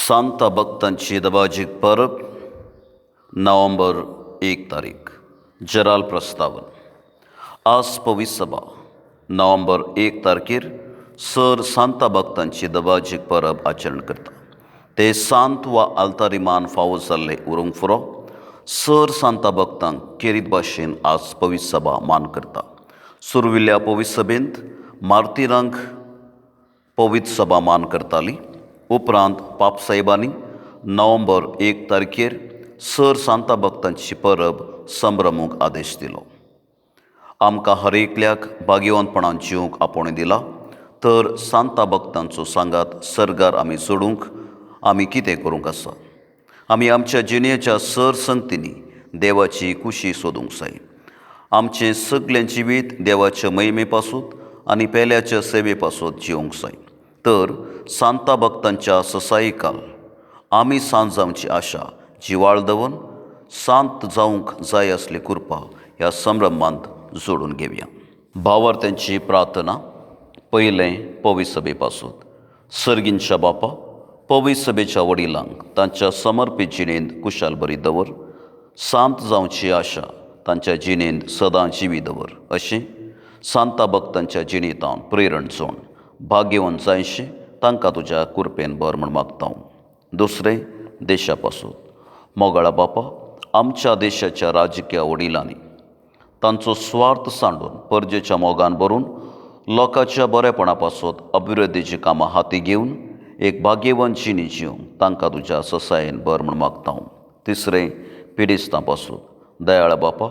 सांता भक्तांची दबाजीक परब नोव्हेंबर 1 तारीख. जराल प्रस्तावन. आज पवित्र सभा नोव्हेंबर 1 तारखेर सर सांता भक्तांची दबाजीक परब आचरण करता. ते सांत वा आल्तारी मान फावो जाल्ले उरूंक फुरो. सर सांता भक्तांक केरीत भाशेन आज पवित्र सभा मान करता. सुरविल्ल्या पवित्र सभेंत मार्तिरांक पवित्र सभा मान करताली. उपरांत पापसाहेबांनी नोव्हेंबर 1 तारखेर सर सांता भक्तांची परब संभ्रमूंक आदेश दिलो. आमकां हर एकल्याक भाग्यवंतपणान जिवंक आपोवणें दिला तर सांता भक्तांचो सांगात सर्गार आमी जोडूंक आमी कितें करूंक आसा? आमी आमच्या जिणेच्या सर संगतींनी देवाची कुशी सोदूंक जाय. आमचें सगळें जिवीत देवाच्या महिमे पासून आनी पेल्याच्या सेवे पासून जिवंक जाय. तर सांता भक्तांच्या ससायकाल आमी सांत जावची आशा जिवाळ दवरून सांत जावंक जाय आसली कृपा ह्या संभ्रमांत जोडून घेवया. भावार्थ्यांची प्रार्थना. पयलें पवित्र सभे पासून. सर्गींच्या बापा, पवित्र सभेच्या वडिलांक तांच्या समर्पीत जिणेंत कुशाल बरी दवर. सांत जावची आशा तांच्या जिणेंत सदां जिवी दवर. अशें सांता भक्तांच्या जिणेंत प्रेरण जोड भाग्यवंत जायशें तांकां तुज्या कुरपेन भर म्हूण मागता. दुसरें देशा पासून. मोगाळा बापा, आमच्या देशाच्या राजकीय वडिलांनी तांचो स्वार्थ सांडून परजेच्या मोगान भरून लोकांच्या बरेपणा पासत अभिवृद्धीचीं कामां हाती घेवन एक भाग्यवंत जिणी जिवंक तांकां तुज्या ससायेन भर म्हूण मागता. तिसरें पिडेस्तां पासून. दयाळा बापा,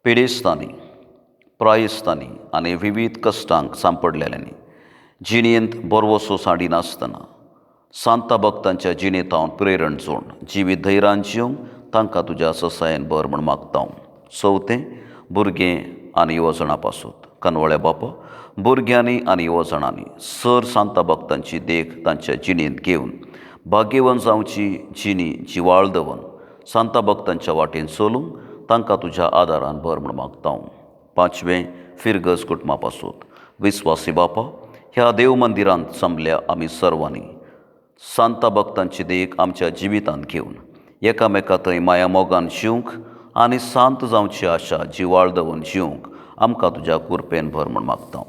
पिडेस्तांनी, प्रायस्तांनी आनी विवीध कश्टांक सांपडलेल्यांनी जिणेंत बरवसो सांडिनासतना सांता भक्तांच्या जिणेंत प्रेरण जोड जिवीत धैर्यान जिवंक तांकां तुज्या ससायेन भर म्हूण मागता. चवथें भुरगें आनी युवजणां पासून. कनवळ्या बापा, भुरग्यांनी आनी युवजणांनी सर सांता भक्तांची देख तांच्या जिणेंत घेवन भाग्यवंत जावची जिणी जिवाळ दवरून सांता भक्तांच्या वाटेन चलूंक तांकां तुज्या आदारान भर म्हूण मागता. पांचवें फिरगज कुटुंबा पासून. विस्वासी बापा, ह्या देव मंदिरांत जमल्या आमी सर्वांनी सांता भक्तांची देख आमच्या जिवितांत घेवन एकामेका थंय माया मोगान जिवंक आनी सांत जावची आशा जिवाळ दवरून जिवंक आमकां तुज्या कुरपेन भर म्हूण मागता.